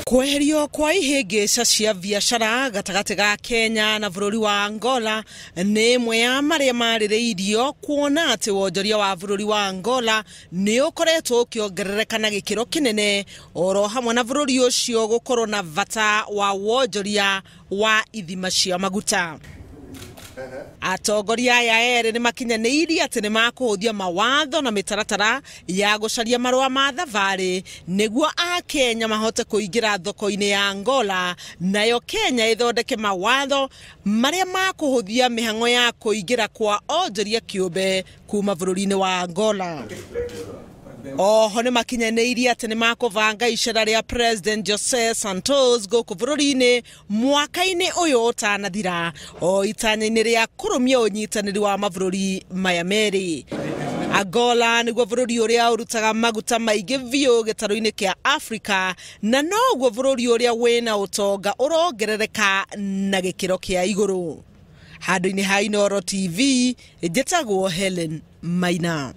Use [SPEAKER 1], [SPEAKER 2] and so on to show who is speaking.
[SPEAKER 1] Kweherio kwa ihĩngĩca cia biacara gatagatĩ ga Kenya na bũrũri wa Angola nĩ ĩmwe ya marĩa marĩrĩirio, kuona atĩ wonjoria wa bũrũri wa Angola nĩ ũkoretwo ũkĩongerereka na gĩkĩro kĩnene, oro hamwe na bũrũri ũcio gũkorwo na bata wa wonjoria wa ithima cia maguta. Atongoria aya erĩ nĩ makinyanĩirie atĩ nĩ makũhũthia mawatho na mĩtaratara ya gũcaria marũa ma thabarĩ nĩguo Akenya mahote kũingĩra thoko-inĩ ya Angola, nayo Kenya ĩthondeke mawatho marĩa makũhũthia mĩhang'o ya kũingĩra kwa onjoria kĩũmbe kuma bũrũri-inĩ wa Angola. Oho nĩ makinyanĩirie atĩ nĩ makũbanga icera rĩa President Jose Santos gũkũ bũrũri-inĩ mwaka-inĩ ũyũ ũtanathira, o itanya-inĩ rĩa kũrũmia ũnyitanĩri wa mabũrũri maya merĩ. Angola nĩguo bũrũri ũrĩa ũrutaga maguta maingĩ biũ gĩtarũ-inĩ kĩa Afrika, na noguo bũrũri ũrĩa wĩna ũtonga ũrongerereka na gĩkĩro kĩa igũrũ. Handũ-inĩ ha Inooro TV, njĩtagwo Helen Maina.